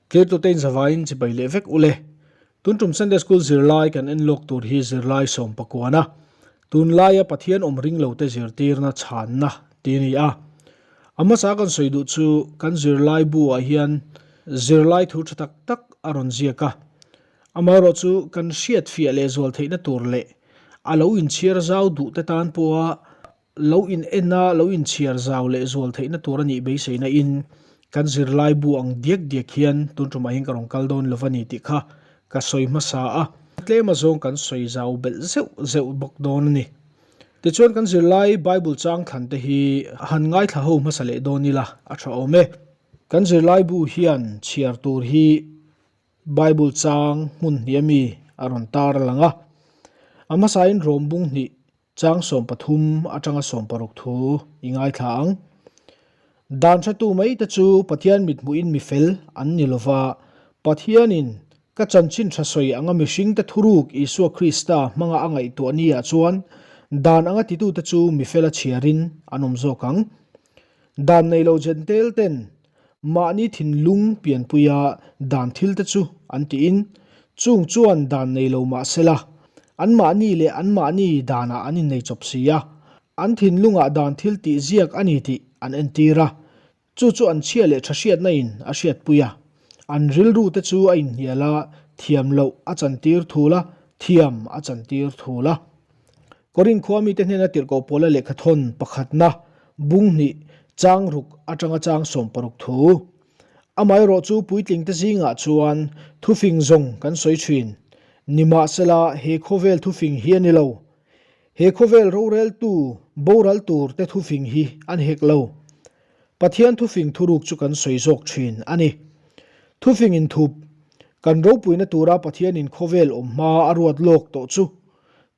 Tlirtute in zavaiin chibai leh vek ule. Tun tum Sunday School zirlai kan en lawk tur hi zirlai sawm pakuana tunlaia Pathian awm ring lote zirtirna chhanna ti a ni a. A hmasa kan sawi duh chu kan zirlai bu ah hian zirlai thu tha tak tak a rawn ziak a. Amaherawh chu kan hriat fiah leh zual theihna tur leh a lo inchhiar zau duh te tan pawha Lo in en a, lo inchhiar zau leh zual theihna tur a nih beiseina in kan zirlai bu ang diak diak hian tun tumah hian ka rawn kal dawn lo va ni tih kha ka sawi hmasa a. Tlem azawng kan sawi zau belh zeuh zeuh bawk dawn a ni. Tichuan kan zirlai Bible chang thlan te hi han ngaithla ho hmasa leh dawn ila a tha awm e. Kan zirlai bu hian chhiar tur hi Bible chang hmun hnih ami a rawn tar a lang a. A hmasain Rom bung hnih Chang 13 atanga 16 thu i ngaithla ang. Dan hretu mai te chu Pathian mithmuhin mi fel an ni lova, Pathianin ka chanchin tha sawi anga mihringte thuruk Isua Krista hmanga a ngaihtuah ni ah chuan dan anga titute chu mi fela chhiarin an awm zawk ang. Dan nei lo Jentail ten Mahni thinlung pianpuia dan thilte chu an tiin, chung chuan dan nei lo mah sela, anmahni leh anmahni danah an innei chawp si a, an thinlungah dan thil tih ziak a ni tih an entir a, chu chu an chhia leh tha hriatna in a hriatpui a, an rilru te chu a inhnial a, thiam loh a chantir thul a, thiam a chantir thul a. Korin khua mite hnena tirhkoh pawla lehkhathawn pakhatna bung hnih chang ruk atanga chang 16 thu. Amaherawh chu puitlingte zingah chuan thufing zawng kan sawi thin. Nimahsela he khawvel thufing hi a ni lo. He khawvel roreltu boral turte thufing hi an hek lo. Pathian thufing thuruk chu kan sawi zawk thin a ni. Thufing inthup, kan ropuina tura Pathianin khawvel awm hma a ruat lawk tawh chu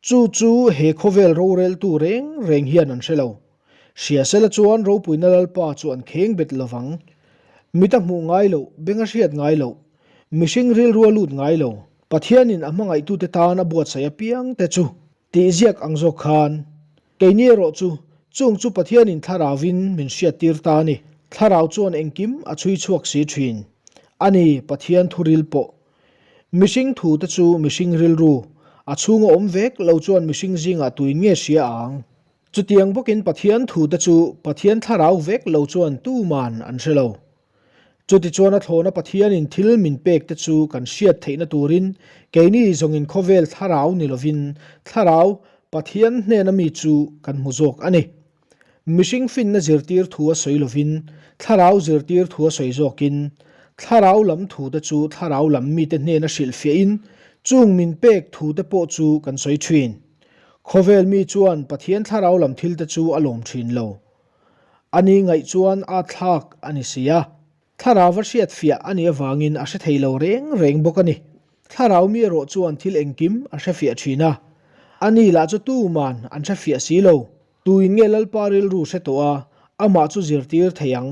Chu chu he khawvel roreltu reng reng hian an hre lo. Hria sela chuan ropuina Lalpa chu an kheng bet lovang. Mit a hmuh ngai loh, beng a hriat ngai loh, mihring rilru a lut ngai lo, Pathianin a hmangaihtute tan a buatsaih apiang te chu tih ziak ang zawk khan, keini erawh chu chung chu Pathianin thlarauvin min hriattir ta a ni. Thlarau chuan engkim a chhui chhuak si thin a ni, Pathian thuril pawh Mihring thu te chu mihring rilru, a chhunga awm vek lo chuan mihring zingah tuin nge hria ang? Chutiang bawkin Pathian thu te chu Pathian thlarau vek lo chuan tuman an hre lo. Chutichuan a thlawna Pathianin thil min pek te chu kan hriat theihna turin keini zawngin khawvel thlarau ni lovin thlarau Pathian hnena mi chu kan hmu zawk a ni. Mihring finna zirtir thu a sawi lovin, thlarau zirtir thu a sawi zawkin, thlarau lam thute chu thlarau lam mite hnena hrilhfiahin, chung min pek thute pawh chu kan sawi thin. Khawvel mi chuan Pathian thlarau lam thilte chu a lawm thin lo. Ani ngaih chuan a thlak a ni si a. Thlarau va hriat fiah a nih avangin a hre thei lo reng reng bawk a ni. Thlarau mi erawh chuan thil engkim a hre fiah thin a. A ni lah chu tuman an hre fiah si lo. Tuin nge Lalpa rilru hre tawh a, amah chu zirtir thei ang?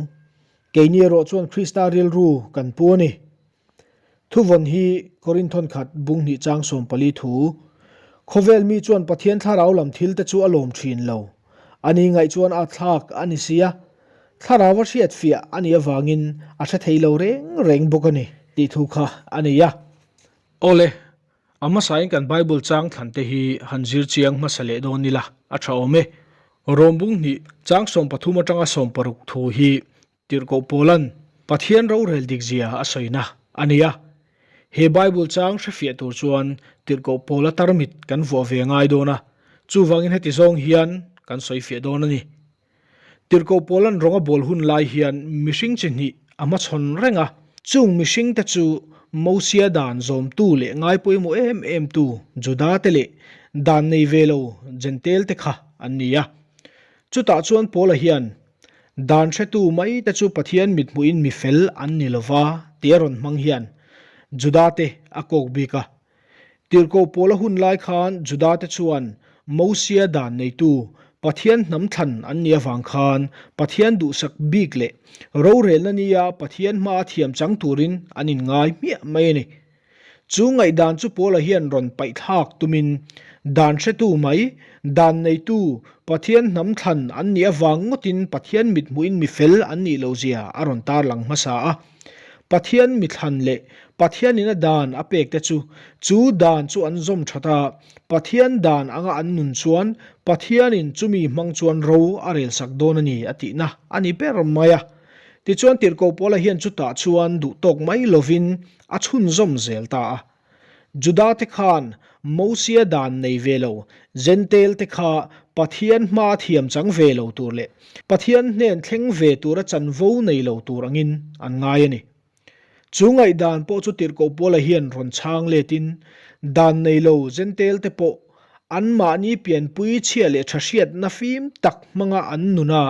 Keini erawh chuan Krista rilru kan pu a ni. Thuvawn hi Korinth thawnkhat bung hnih chang 14 thu, Khawvel mi chuan Pathian thlarau lam thil te chu a lawm thin lo. A ni ngaih chuan a thlak a ni si a, thlarau a hriat fiah a nih avangin a hre thei lo reng reng bawk a ni tih thu kha a nei a. Awle, a hmasain kan Bible chang thlan te hi han zir chiang hmasa leh dawn ila a tha awm e. Rom bung hnih chang 13 atanga 16 thu hi Tirhkoh Paula'n Pathian rorel dikzia a sawina a ni a. He Bible chang hrefiah tur chuan Tirhkoh Paula tarmit kan vuah ve ngai dawn a, chuvangin heti zawng hian kan sawifiah dawn a ni. Tirhkoh Paula'n rawng a bawl hun lai hian mihring chi hnih a hmachhawn reng a, chung mihringte chu Mosia dan zawmtu leh ngai pawimawh em emtu Juda-te leh dan nei ve lo Jentail-te kha an ni a. Chutah chuan Paula hian Dan hretu mai te chu Pathian mithmuhin mi fel an ni lova tih a rawn hmang hian Juda te a kawk bik a. Tirhkoh Paula hun lai khan Juda te chuan Mosia dan neitu Pathian hnam thlan an nih avang khan Pathian duhsak bik leh rorelna nia Pathian hmaa thiam chang turin an inngai hmiah mai a ni. Chu ngaihdan chu Paula hian rawn paihthlak tumin, dan hretu mai, dan neitu, Pathian hnam thlan an nih avang ngawtin Pathian mithmuhin mi fel an nih lohzia a rawn tarlang hmasa a. Pathian mithlan leh Pathianin a dan a pek te chu, chu dan chu an zawm that a, Pathian dan anga an nun chuan Pathianin chumi hmang chuan ro a relsak dawn a ni a tihna a ni ber mai a. Tichuan Tirhkoh Paula hian chutah chuan duh tawk mai lovin a chhunzawm zel ta a. Juda te khan Mosia dan nei ve lo, Jentail te kha Pathian hma thiam chang ve lo tur leh Pathian hnen thleng ve tura chanvo nei lo tur angin an ngai a ni. Chu ngaihdan pawh chu Tirhkoh Paula hian rawn chhang letin dan nei lo Jentail te pawh anmahni pianpui chhia leh tha hriatna fim tak hmanga an nun a,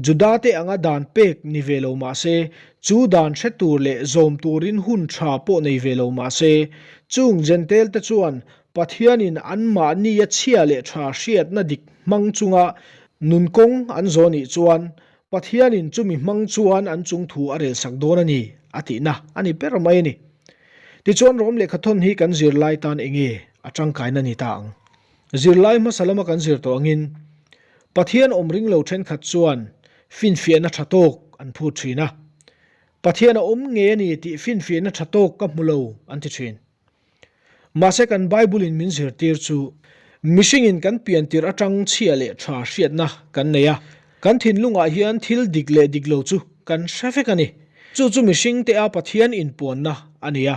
Judate anga dan pek ni ve lo mah se, chu dan hre tur leh zawm turin hun tha pawh nei ve lo mah se, chung Jentail-te chuan Pathianin anmahnia chhia leh tha hriatna dik hmang chunga nun kawng an zawh nih chuan Pathianin chumi hmang chuan an chung thu a relsak dawn a ni, a tihna a ni ber mai a ni. Tichuan Rom lehkhathawn hi kan zirlai tan enge a tangkaina ni ta ang? Zirlai hmasa lama kan zir tawh angin, Pathian awm ring lo thenkhat chuan finfiahna tha tawk an phut thin a. Pathian a awm ngei a ni tih finfiahna tha tawk ka hmu lo an ti thin. Mahse kan Bible-in min zirtir chu mihringin kan piantir atang chhia leh tha hriatna kan nei a, kan thinlungah hian thil dik leh dik lo chu kan hre vek a ni. Chu chu mihringte a Pathian inpuanna a ni a.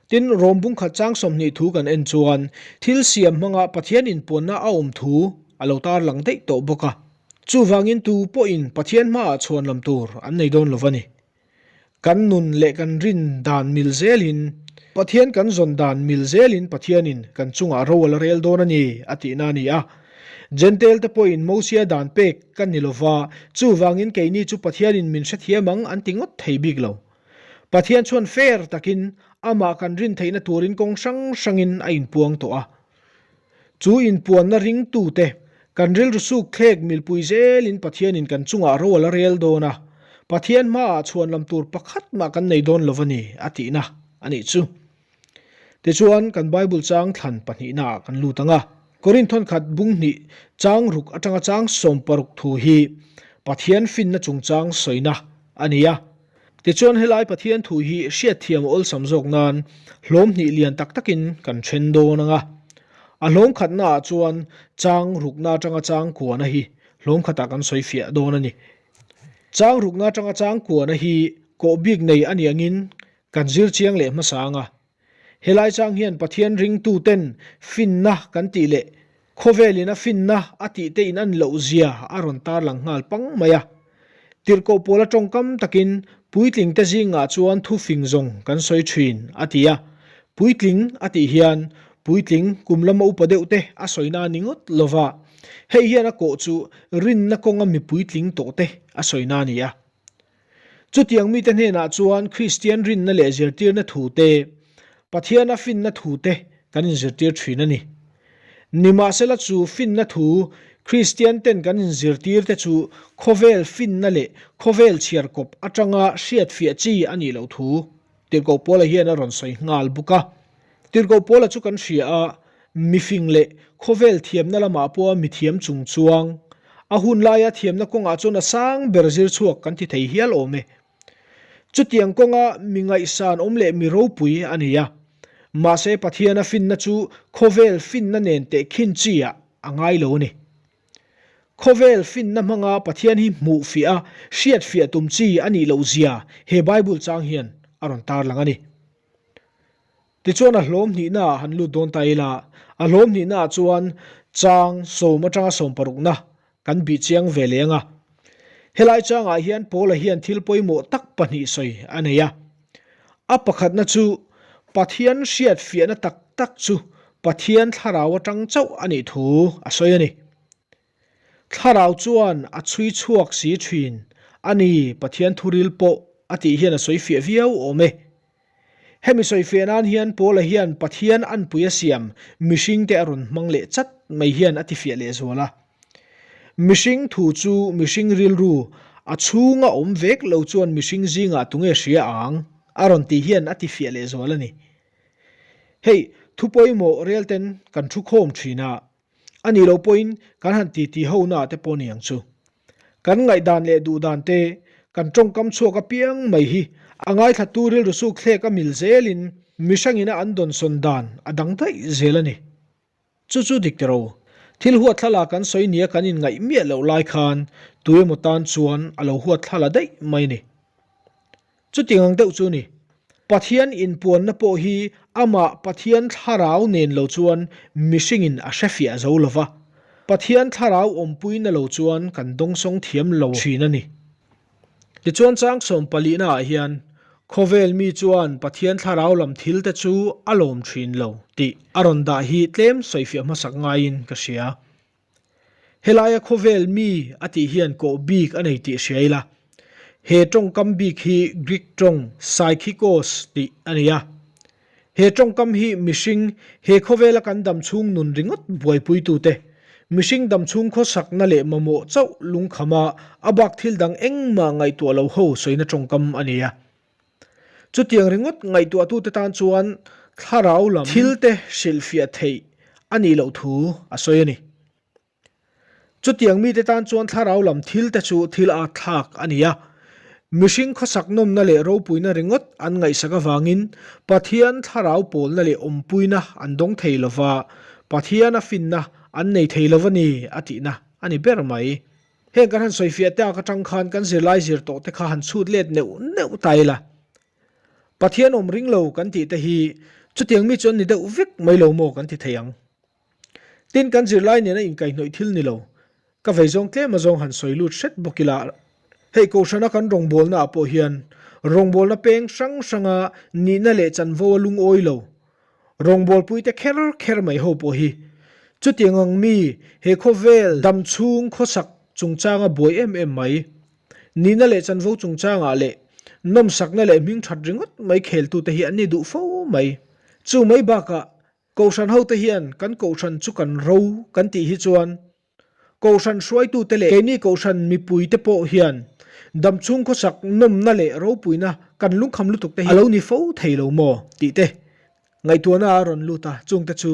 Tin, Rom bungkhat chang 20 thu kan en chuan thil siam hmanga Pathian inpuanna a awm thu a lo tarlang daih tawh bawk a. Chuvangin tu pawhin Pathian hmaah chhuan lam tur an nei dawn lo va ni. Kan nun leh kan rin dan mil zelin, Pathian kan zawn dan mil zelin Pathianin kan chungah ro a la rel dawn a ni, a tihna a ni a. Jentail te pawhin Mosia dan pek kan ni lo va, chuvangin keini chu Pathianin min hrethiam ang an ti ngawt thei bik lo. Pathian chuan fair takin amah kan rin theihna turin kawng hrang hrangin a inpuang tawh a. Chu inpuanna ringtute kan rilru suk thlek milpui zelin Pathianin kan chungah ro a la rel dawn a, Pathian hmaah chhuanlam tur pakhat mah kan nei dawn lo a ni a tihna a nih chu. Tichuan, kan Bible chang thlan pahnihnaah kan lut ang a. Korinth thawnkhat bung hnih chang ruk atanga chang 16 thu hi Pathian finna chungchang sawina a ni a. Tichuan helai Pathian thu hi hriatthiam a awlsam zawk nan hlawm hnih lian tak takin kan then dawn ang a. A hlawm khatnaah chuan chang rukna atanga chang kuana hi hlawm khatah kan sawi fiah dawn a ni. Chang rukna atanga chang kuana hi kawh bik nei a nih angin kan zir chiang leh hmasa ang a. Helai chang hian Pathian ringtuten finna kan tih leh khawvelin a finna a tih te in an loh zia a rawn tarlang nghal pang mai a. Tirhkoh pawl a tawngkam takin puitling te zingah chuan thufing zawng kan sawi thin a ti a. Puitling a tih hian puitling kum lama upa deuh te a sawina a ni ngawt lova, hei hian a kawh chu rinna kawnga mi puitling tawh te a sawina a ni a. Chutiang mite hnenah chuan Kristian rinna leh zirtirna thu te, Pathiana finna thu te kan inzirtir thin a ni. Nimahsela chu finna thu Kristian ten kan inzirtir te chu khawvel finna leh khawvel chhiarkawp atanga hriatfiah chi a nih loh thu Tirhkoh Paula hian a rawn sawi nghal bawk a. Tirhkoh Paula chu kan hria a, mifing leh khawvel thiamna lamah pawha mithiam chung chuang, a hun laia thiamna kawngah chuan a sang ber zir chhuak kan ti thei hial awm e. Chutiang kawnga mi ngaihsan awm leh mi ropui a ni a. Mahse Pathiana finna chu khawvel finna nen tehkhin chi ah a ngai lo a ni. Khawvel finna hmanga Pathian hi hmuh fiah a, hriat fiah tum chi a nih loh zia he Bible chang hian a rawn tarlang a ni. Tichuan a hlawm hnihna ah han lut dawn ta ila, a hlawm hnihna ah chuan chang sawm atanga sawm parukna kan bih chiang ve leh ang a. Helai changah hian Paula hian thil pawimawh tak pahnih sawi a nei a. A pakhatna chu Pathian hriat fiahna tak tak chu Pathian thlarau atang chauh a nih thu a sawi a ni. Thlarau chuan a chhui chhuak si thin a ni Pathian thuril pawh a tih hian a sawi fiah viau awm e. Hemi sawi fiah nan hian Paula hian Pathian anpui a siam mihringte a rawn hmang leh chat mai hian a tifiah lehzual a. Mihring thu chu mihring rilru a chhunga awm vek lo chuan mihring zingah tunge hria ang a rawn tih hian a tifiah lehzual a ni. Hei, thu pawimawh relten kan thu khawm thin a, A nih loh pawhin kan han titi ho na te pawh a ni ang chu. Kan ngaihdan leh duhdan te, kan tawngkam chhuak apiang mai hi A ngaithlatu rilru suk thlek a mil zelin mihrangina an dawnsawn dan a dang daih zel a ni. Chu chu dik tiro. Thil huatthlala kan sawi nia kan inngaih miah loh lai khan tuemaw tan chuan a lo huatthlala daih mai a ni. Chutiang ang deuh chu ni. Pathian inpuanna pawh hi amah Pathian thlarau nen lo chuan mihringin a hrefiah zo lo va, Pathian thlarau awmpuina lo chuan kan dawngsawng thiam lo thin a ni. Tichuan chang sawmpalihna ah hian khawvel mi chuan Pathian thlarau lam thil te chu a lawm thin lo tih a rawn dah hi tlem sawifiah hmasak ngaiin ka hria. Helaia khawvel mi a tih hian kawh bik a nei tih hria ila, he tawngkam bik hi Greek tawng psychikos tih a ni a. He tawngkam hi mihring he khawvela kan dam chhung nun ringawt buaipuitute, mihring dam chhung khawsakna leh mamawh chauh lungkhama a bak thil dang engmah ngaihtuah lo ho sawina tawngkam a ni a. Chutiang ringawt ngaihtuahtute tan chuan thlarau lam thilte hrilhfiah theih a nih loh thu a sawi a ni. Chutiang mite tan chuan thlarau lam thilte chu thil at thlak a ni a. Mihring khawsak nawmna leh ropuina ringawt an ngaihsak avangin Pathian thlarau pawlna leh awmpuina an dawng thei lo va, Pathiana finna an nei thei lo a ni a tihna a ni ber mai. Heng kan han sawifiah te ak atang khan kan zirlai zir tawh te kha han chhut let neuh neuh ta ila. Pathian awm ring lo kan tih te hi chutiang mi chu an ni deuh vek mai lo maw kan ti thei ang. Tin kan zirlai nena inkaihhnawih thil ni lo, ka vei zawng tlem azawng han sawi lut hret bawk ila. Hei Kohhrana kan rawngbawlna ah pawh hian rawngbawlna peng hrang hranga nihna leh chanvo a lungawi lo, Rawngbawlpuite kher kher mai ho pawh hi chutiang ang mi he khawvel dam chhung khawsak chungchanga buai em em mai, nihna leh chanvo chungchangah leh nawmsakna leh hmingthat ringawt mai kheltute hi an ni duh fo mai. Chu mai bakah Kohhran hote hian kan Kohhran chu kan ro kan tih hi chuan Kohhran hruaitute leh keini Kohhran mipuite pawh hian damchhung khawsak nawmna leh ropuina kan lungkham lutuk te hi a lo ni fo thei lo maw tih te ngaihtuahna a rawn lut a, chungte chu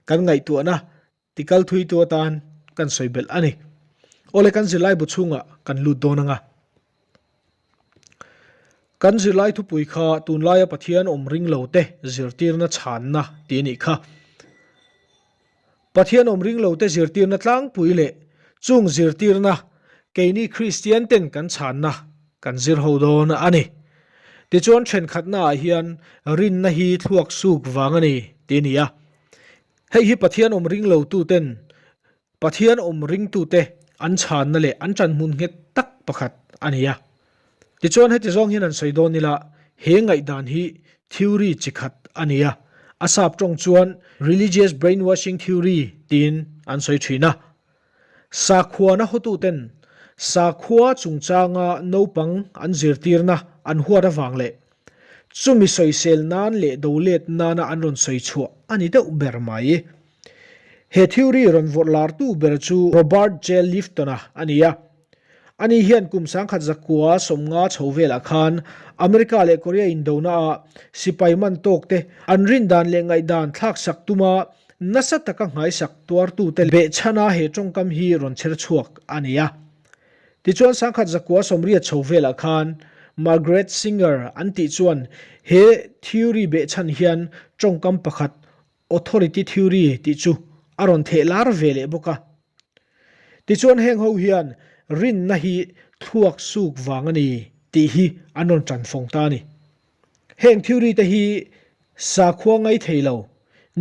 kan ngaihtuahna tikal thuitu atan kan sawi belh a ni. Awle kan zirlai bu chhungah kan lut dawn ang a. Kan zirlai thupui kha tunlaia Pathian awm ring lo te zirtirna chhanna tih a nih kha. Pathian awm ring lote zirtirna tlangpui leh chung zirtirna keini Kristian ten kan chhanna kan zir ho dawn a ni. Tichuan thenkhatnaah hian rinna hi thluak suk vang a ni tih a ni a. Hei hi Pathian awm ring lotuten Pathian awm ringtute an chhanna leh an ṭanhmun nghet tak pakhat a ni a. Tichuan heti zawng hian an sawi dawn ila, he ngaihdan hi theory chi khat a ni a, a sap tawng chuan religious brainwashing theory tiin an sawi thin a. Sakhuana hotuten sakhua chungchanga naupang an zirtirna an huat avang leh chumi sawisel nan leh do let nana an rawn sawi chhuah a ni deuh ber mai. He theory rawn vawrh lartu ber chu Robert J. Lifton-a a ni a. Ani hian kum sangkhat zakua 50 chho velah khan America leh Korea indonaah sipai man tawkte an rindan leh ngaihdan thlaksak tuma nasa taka nghaisak tuartute behchhana he tawngkam hi rawn chher chhuak a ni a. Tichuan sangkhat zakua 80 chho velah khan Margaret Singer an tih chuan he theory behchhan hian tawngkam pakhat Authority theory tih chu a rawn theh lar ve leh bawk a. Tichuan heng ho hian rinna hi thluak suk vang a ni tih hi an rawn tan fawng ta a ni. Heng theory te hi sakhua ngai thei lo,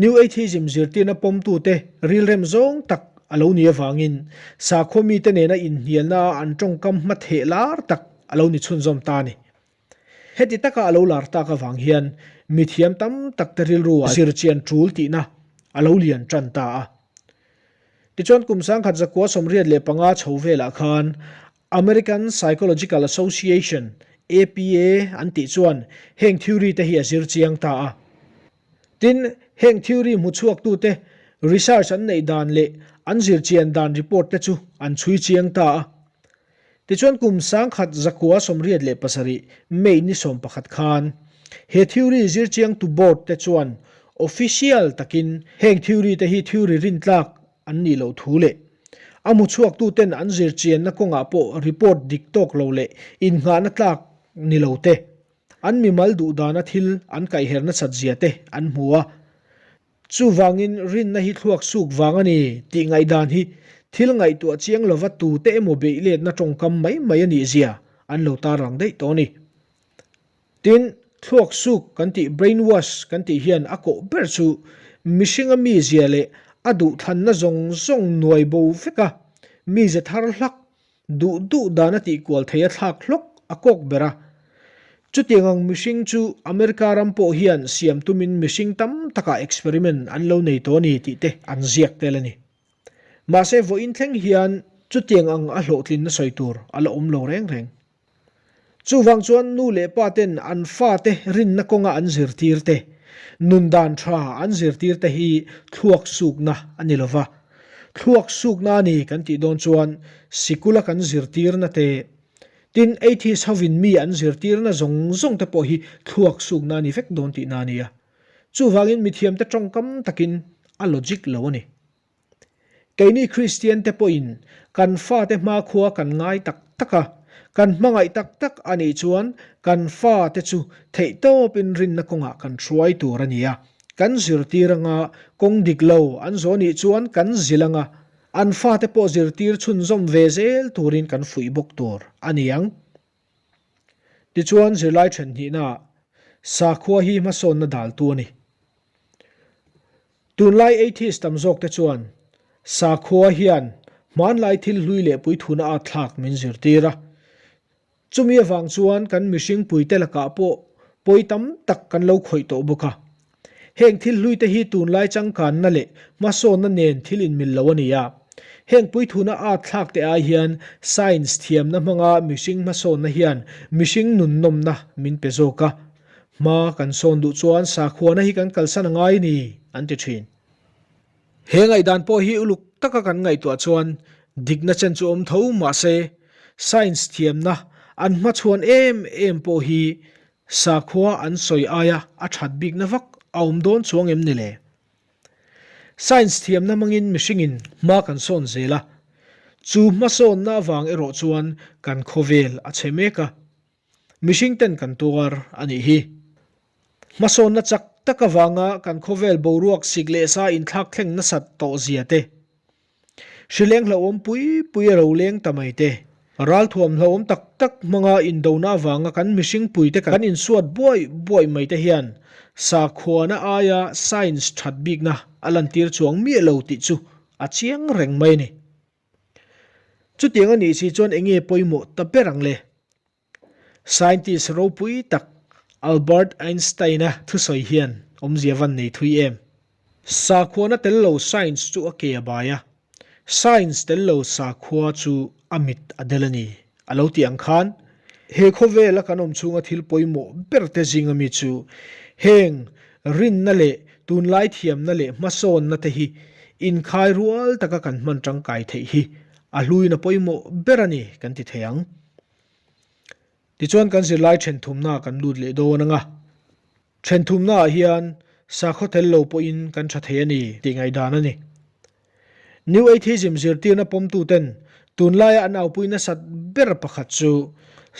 New Atheism zirtirna pawmtute rilrem zawng tak a lo nih avangin sakhua mite nena inhnialna a an tawngkam hma theh lar tak a lo ni chhunzawm ta a ni. Heti taka a lo lar tak avang hian mithiam tam tak te rilru ah zirchian tul tihna a lo lian tan ta a. Tichuan kum sangkhat zakua 85 chho velah khan American Psychological Association, APA, an tih chuan heng theory te hi a zir chiang ta a. Tin, heng theory hmuchhuaktute research an neih dan leh an zirchian dan report te chu an chhui chiang ta a. Tichuan kum sangkhat zakua 87 May ni 11 khan he theory zirchiangtu board te chuan official takin heng theory te hi theory rintlak an nih loh thu leh a hmuchhuaktu ten an zirchianna kawngah pawh report dik tawk lo leh innghahna tlak ni lo te. an mimal duh dana thil an kaihher nasat zia te an hmu a. Chuvangin rinna hi thluak suk vang a ni tih ngaihdan hi thil ngaihtuah chiang lova tute emaw beih letna tawngkam mai mai a nih zia an lo tarlang daih tawh a ni. Tin, thluak suk kan tih brainwash kan tih hian a kawh ber chu mihringa mizia leh a duhthlanna zawng zawng nuai bo veka mize thar hlak Duh duh dan a tih kual thei a thlak hlawk a kawk ber a. Chutiang ang mihring chu America ram pawh hian siam tumin mihring tam takah experiment an lo nei tawh a ni tih te an ziak tel a ni. Mahse vawiin thleng hian chutiang ang a hlawhtlinna sawi tur a la awm lo reng reng. Chuvang chuan nu leh pa ten an fate rinna kawnga an zirtir te, nun dan tha an zirtir te hi thluak sukna a ni lova. Thluak sukna a ni kan tih dawn chuan sikula kan zirtirna te, tin atheist hovin mi an zirtirna zawng zawng te pawh hi thluak sukna a ni vek dawn tihna a nia. Chuvangin mithiamte tawngkam takin a logic lo a ni. Keini Kristian te pawhin kan fate hmakhua kan ngai tak tak a, kan hmangaih tak tak a nih chuan kan fate chu theihtawpin rinna kawngah kan hruai tur a ni a. Kan zirtir anga kawng dik lo an zawh nih chuan kan zilh anga an fate pawh zirtir chhunzawm ve zel turin kan fuih bawk tur a ni ang. Tichuan zirlai then hnihnaah sakhua hi hmasawnna daltu a ni. Tunlai atheist tam zawkte chuan sakhua hian hmanlai thil hlui leh puithuna at thlak min zirtir a. Chumi avang chuan kan mihring puite lakah pawh pawi tam tak kan lo khawih tawh bawk a. Heng thil hluite hi tunlai changkanna leh hmasawnna nen thil inmil lo a ni a. Heng puithuna at thlak te ai hian science thiamna hmanga mihring hmasawnna hian mihring nunnawmna min pe zawk a. Hma kan sawn duh chuan sakhuana hi kan kalsan a ngai a ni, an ti thin. He ngaihdan pawh hi uluk taka kan ngaihtuah chuan dikna chen chu awm tho mahse science thiamna an hmachhuan em em pawh hi sakhua an sawi aia a that bikna vak a awm dawn chuang em ni le? Science thiamna hmangin mihringin hma kan sawn zel a, chu hmasawnna avang erawh chuan kan khawvel a chhe mek a. Mihring ten kan tuar a nih hi. Hmasawnna chak tak avanga kan khawvel boruak sik leh sa inthlak thleng nasat tawh zia te, hrileng hlauhawm pui pui a ro leng ta mai te, ralthuam hlauhawm tak tak hmanga indona avanga kan mihring puite kan insuat buai buai mai te hian sakhuana aia science that bikna a lantir chuang miah lo tih chu a chiang reng mai a ni. Chutiang a nih si chuan eng nge pawimawh ta ber ang le? Scientist ropui tak Albert Einstein-a thusawi hian awmzia van nei thui em? Sakhuana tel lo science chu a ke a bai a, science tel lo sakhua chu a mit a del a ni, a lo tih ang khan he khawvela kan awm chhunga thil pawimawh ber te zinga mi chu heng rinna leh tunlai thiamna leh hmasawnna te hi inkhai rual taka kan hman tangkai theih hi a hluina pawimawh ber a ni kan ti thei ang. Tichuan kan zirlai thenthumnaah kan lut leh dawn ang a. Thenthumnaah hian sakhaw tel lo pawhin kan tha thei a ni tih ngaihdan a ni. New Atheism zirtirna pawmtuten tunlaia an aupui nasat ber pakhat chu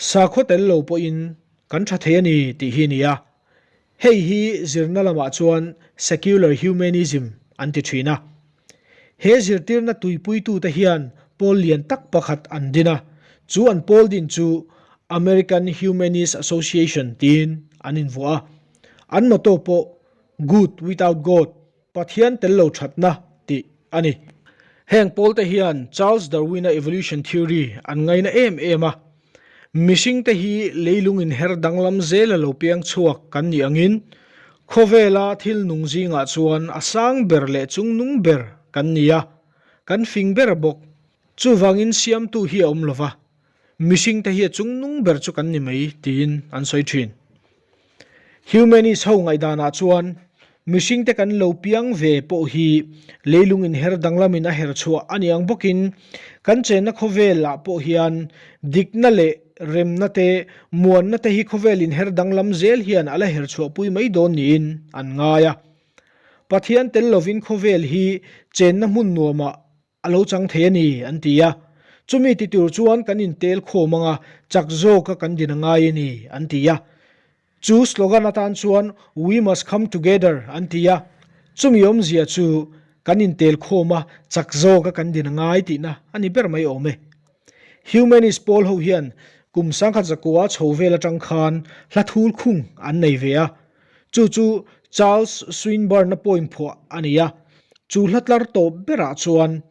sakhaw tel lo pawhin kan tha thei a ni tih hi a ni a. Hei hi zirna lamah chuan secular humanism an ti thin a. He zirtirna tuipuitute hian pawl lian tak pakhat an din a, chu an pawl din chu American Humanist Association tiin an invuah a. An motto pawh Good without God, Pathian tel lo thatna, tih a ni. Heng pawlte hian Charles Darwin-a evolution theory an ngaina em em a. Mihringte hi leilung inher danglam zela lo piang chhuak kan nih angin, khawvela thil nung zingah chuan a sang ber leh chungnung ber kan ni a, kan fing ber bawk. Chuvangin siamtu hi a awm lova, mihringte hi a chungnung ber chu kan ni mai tiin an sawi thin. Humanist ho ngaihdanah chuan mihringte kan lo piang ve pawh hi leilung inher danglamin a her chhuah a ni ang bawkin kan chenna khawvelah pawh hian dikna leh remna te muanna te hi khawvel inher danglam zel hian a la her chhuahpui mai dawn niin an ngai a. Pathian tel lovin khawvel hi chenna hmun nuamah A lo chang thei a ni, an ti a. Chumi ti tur chuan kan intel khawm anga chak zawka kan din a ngai a ni, an ti a. Chu slogan atan chuan We must come together an ti a, chumi awmzia chu kan intel khawm a, chak zawka kan din a ngai tihna a ni ber mai awm e. Humanist pawl ho hian kum 1900 chho vel atang khan hla thul khung an nei ve a, chu chu Charles Swinburne-a poem phuah a ni a, chu hla tlar tawp berah chuan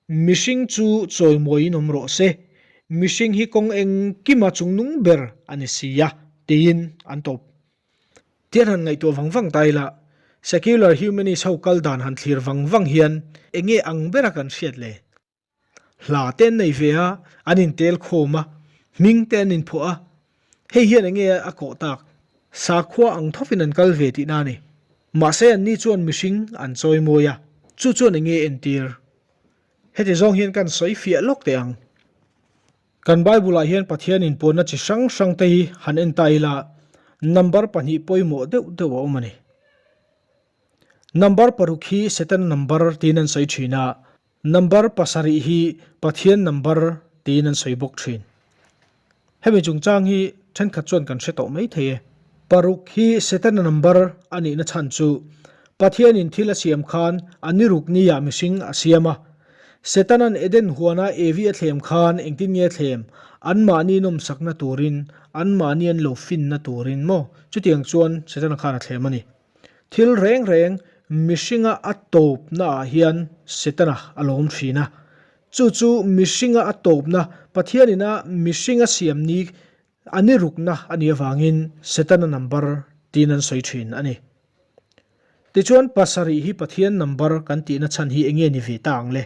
Mihring chu chawimawiin awm rawh se, mihring hi kawng engkima chungnung ber a ni si a, tiin an tawp. Tian han ngaihtuah vang vang ta ila, secular humanist ho kal dan han thlir vang vang hian enge ang bera kan hriat le? Hla te an nei ve a, an intel khawm a, hming te an inphuah a, hei hian enge a kawh tak? Sakhua ang thawpin an kal ve tihna a ni. Mahse anni chuan mihring an chawimawi a, chu chuan enge entir? Heti zawng hian kan sawi fiah lawk teh ang. Kan Bible-ah hian Pathian inpuanna chi hrang hrang te hi han en ta ila, number pahnih pawimawh deuh deuh a awm a ni. Number paruk hi Setana number tiin an sawi thin a, Number pasarih hi Pathian number tiin an sawi bawk thin. Hemi chungchang hi thenkhat chuan kan hre tawh mai thei e. Paruk hi Setana number a nihna chhan chu Pathianin thil a siam khan a ni ruk niah mihring a siam a. Setanan Eden huana Evi a thlem khan engtin nge a thlem? Anmahni nawmsakna turin, anmahni an lo finna turin maw? Chutiang chuan Setana khan a thlem a ni. Thil reng reng mihringa a tawpna ah hian Setana a lawm thin a. Chu chu mihringa a tawpna, Pathianin a mihringa siam ni a ni rukna a nih avangin Setana number tiin an sawi thin a ni. Tichuan pasarih hi Pathian number kan tihna chhan hi enge ni ve ta ang le?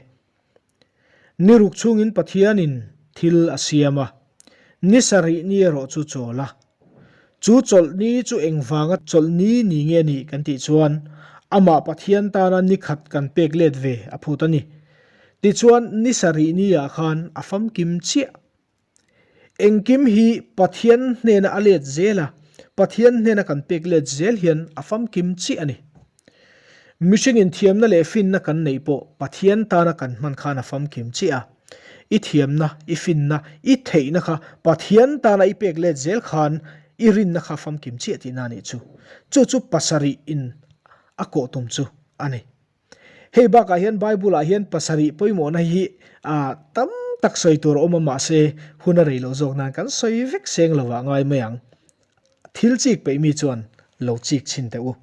Ni ruk chhungin Pathianin thil a siam a, ni sarih ni erawh chu chawl a. Chu chawlhni chu engvanga chawlhni ni nge ni kan tih chuan amah Pathian tana ni khat kan pek let ve a phut a ni. Tichuan ni sarih ni ah khan a famkim chiah. Engkim hi Pathian hnena a let zel a, Pathian hnena kan pek let zel hian a famkim chiah a ni. Mihringin thiamna leh finna kan neih pawh Pathian tana kan hman khan a famkim chiah a. I thiamna, i finna, i theihna kha Pathian tana i pek let zel khan i rinna kha a famkim chiah tihna a nih chu. Chu chu pasarih in a kawh tum chu a ni. Hei bakah hian Bible-ah hian pasarih pawimawhna hi tam tak sawi tur a awm a, mahse hun a rei loh zawk nan kan sawi vek seng lovah ngai mai ang. Thil chik peih mi chuan lo chik chhin teh u.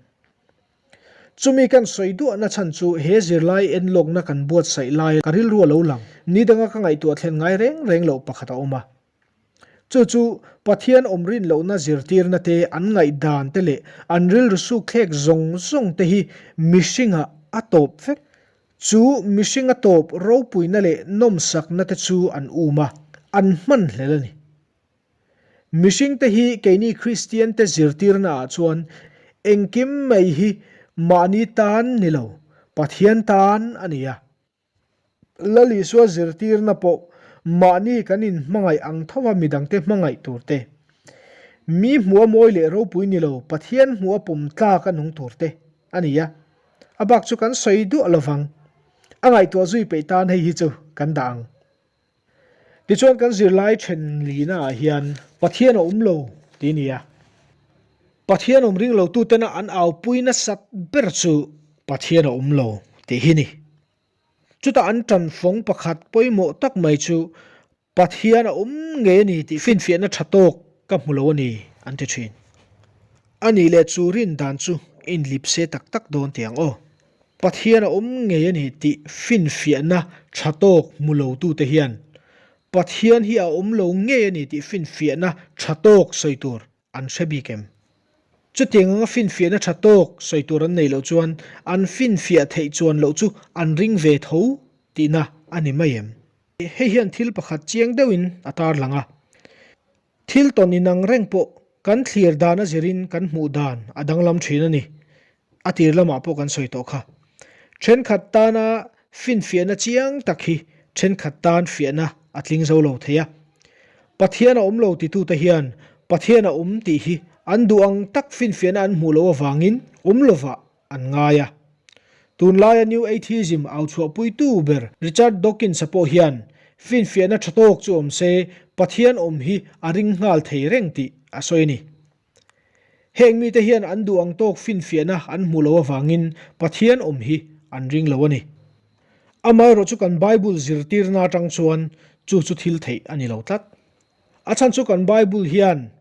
Chumi kan sawi duahna chhan chu he zirlai enlawkna kan buatsaih lai ka rilru a lo lang. Ni danga ka ngaihtuah thlen ngai reng reng loh pakhat a awm a. Chu chu Pathian awm rin lohna zirtirna te, an ngaihdan te leh an rilru sukthlek zawng zawng te hi mihringah a tawp vek. Chu mihring a tawp ropuina leh nawmsakna te chu an um a, an hmanhlel a ni. Mihring te hi keini Kristian te zirtirna ah chuan engkim mai hi mahni tan ni lo, Pathian tan a ni a. Lal Isua zirtirna pawh mahni kan inhmangaih ang tho a midangte hmangaih tur te, mi hmuh a mawi leh ropui ni lo Pathian hmuh a pawm tlak a nung tur te a ni a. A bak chu kan sawi duah lo vang. A ngaihtuah zui peih tan hei hi chu kan dah ang. Tichuan kan zirlai then lina ah hian Pathian a awm lo tih a ni a. Pathian awm ring lo tutena an aupui nasat ber chu Pathian a awm lo tih hi ni. Chutah an tanfawng pakhat pawimawh tak mai chu Pathian a awm ngei a ni tih finfiahna tha tawk ka hmu lo a ni an ti thin. A nih leh chu rin dan chu inlip se tak tak dawn teh ang aw. Pathian a awm ngei a ni tih finfiahna tha tawk hmu lo tute hian Pathian hi a awm lo ngei a ni tih finfiahna tha tawk sawi tur an hre bik em? Chutiang anga finfiahna tha tawk sawi tur an neih loh chuan an finfiah theih chuan loh chu an ring ve tho tihna a ni mai em? Hei hian thil pakhat chiang deuhin a tarlang a. Thil tawn inang reng pawh kan thlir dan a zirin kan hmuh dan a danglam thin a ni. A tir lamah pawh kan sawi tawh kha. Thenkhat tana finfiahna chiang tak hi thenkhat tan fiahna a tling zo lo thei a. Pathian a awm lo titute hian Pathian a awm tih hi an duh ang tak finfiahna an hmuh loh avangin awm lovah an ngai a. Tunlaia New Atheism au chhuahpuitu ber Richard Dawkins-a pawh hian finfiahna tha tawk chu awm se Pathian awm hi a ring nghal thei reng tih a sawi a ni. Heng mite hian an duh ang tawk finfiahna an hmuh loh avangin Pathian awm hi an ring lo a ni. Amaherawh chu kan Bible zirtirna atang chuan chu chu thil theih a ni lo tlat. A chhan chu kan Bible hian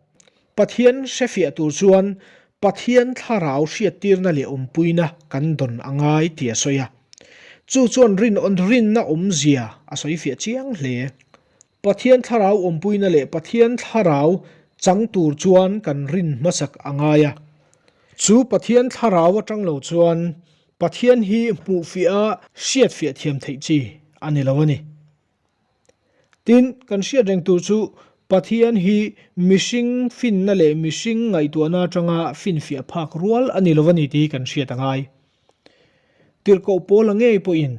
Pathian hrefiah tur chuan Pathian thlarau hriattirna leh awmpuina kan dawn a ngai tih a sawi a. Chu chuan rinawm rinna awmzia a sawi fiah chiang hle. Pathian thlarau awmpuina leh Pathian thlarau chang tur chuan kan rin hmasak a ngai a. Chu Pathian thlarau atang lo chuan Pathian hi hmuhfiah a hriatfiah thiam theih chi a ni lo a ni. Tin, kan hriat reng tur chu Pathian hi mihring finna leh mihring ngaihtuahna atanga finfiah phak rual a ni lo a ni tih hi kan hriat a ngai. Tirhkoh Paula ngei pawhin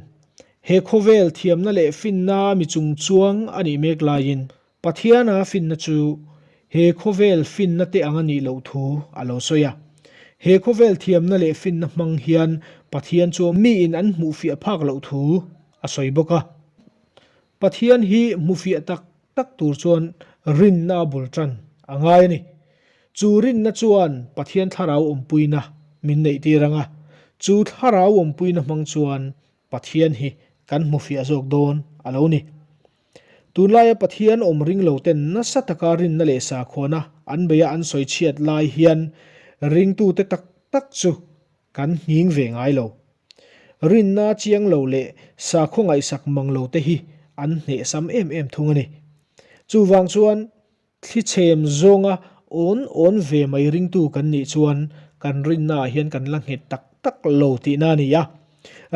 he khawvel thiamna leh finna mi chungchuang a nih mek laiin Pathiana finna chu he khawvel finna te ang a nih loh thu a lo sawi a. He khawvel thiamna leh finna hmang hian Pathian chu miin an hmuhfiah phak loh thu a sawi bawk a. Pathian hi hmufiah tak tak tur chuan rinna a bul tan a ngai a ni. Chu rinna chuan Pathian thlarau awmpuina min neihtir ang a, chu thlarau awmpuina hmang chuan Pathian hi kan hmufiah zawk dawn a lo ni. Tunlaia Pathian awm ring lo ten nasa taka rinna leh sakhuana an beia an sawi chhiat lai hian ringtute tak tak chu kan nghing ve ngai lo. Rinna chiang lo leh sakhaw ngaihsak mang lo te hi an hnehsam em em thung a ni. Chuvang chuan thli chhem zawnga awn awn ve mai ringtu kan nih chuan kan rinnaah hian kan la nghet tak tak lo tihna a ni a.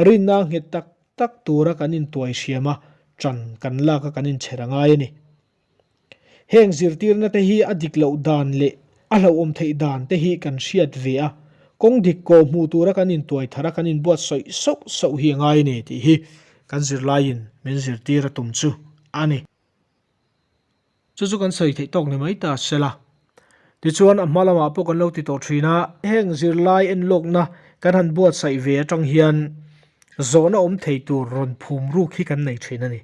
Rinna nghet tak tak tura kan intuai hriam a, ṭan kan lak a kan inchher a ngai a ni. Heng zirtirna te hi a dik loh dan leh a hlauhawm theih dan te hi kan hriat ve a, kawng dik kawh hmuh tura kan intuai thar a kan inbuatsaih sauh sauh hi a ngai a ni tih hi kan zirlaiin min zirtir a tum chu a ni. Chu chu kan sawi theih tawk ni mai ta se la. Tichuan a hma lamah pawh kan lo ti tawh thin a. Heng zirlai enlawkna kan han buatsaih ve atang hian zawhna awm thei tur rawn phum ruk hi kan nei thin a ni.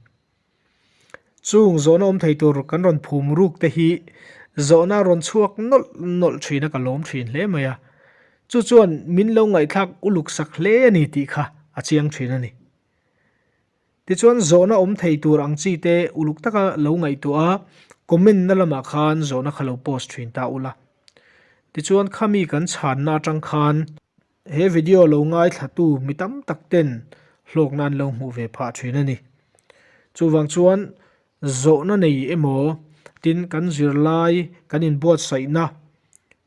Chung zawhna awm thei tur kan rawn phum ruk te hi zawhna rawn chhuak nawlh nawlh thin a ka lawm thin hle mai a. Chu chuan min lo ngaihthlak uluk sak hle a ni tih kha a chiang thin a ni. Tichuan zawhna awm thei tur ang chi te uluk taka lo ngaihtuah a, comment na lamah khan zawhna kha lo post thin ta ula. Tichuan khami kan chhanna atang khan he video lo ngaithlatu mi tam tak ten hlawkna an lo hmuh ve phah thin a ni. Chuvang chuan zawhna nei emaw tin kan zirlai kan inbuatsaihna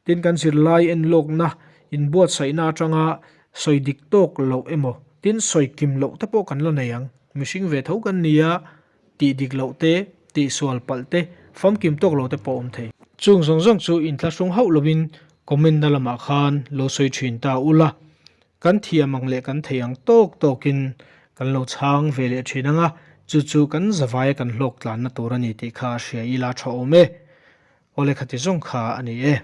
Tin, kan zirlai enlawkna inbuatsaihna atanga sawi dik tawk loh emaw, tin sawi kim loh te pawh kan la nei ang. Mihring ve tho kan ni a, tih dik loh te, tih sual palh te, famkim tawk lo te pawh a awm thei. Chung zawng zawng chu inthlahrung hauh lovin comment na lamah khan lo sawi thin ta ula, kan thiam ang leh kan thei ang tawk tawkin kan lo chhang ve leh thin ang a, chu chu kan zavaia kan hlawk tlanna tur a ni tih kha a hria ila tha awm e. Awle khati zawng kha a ni e.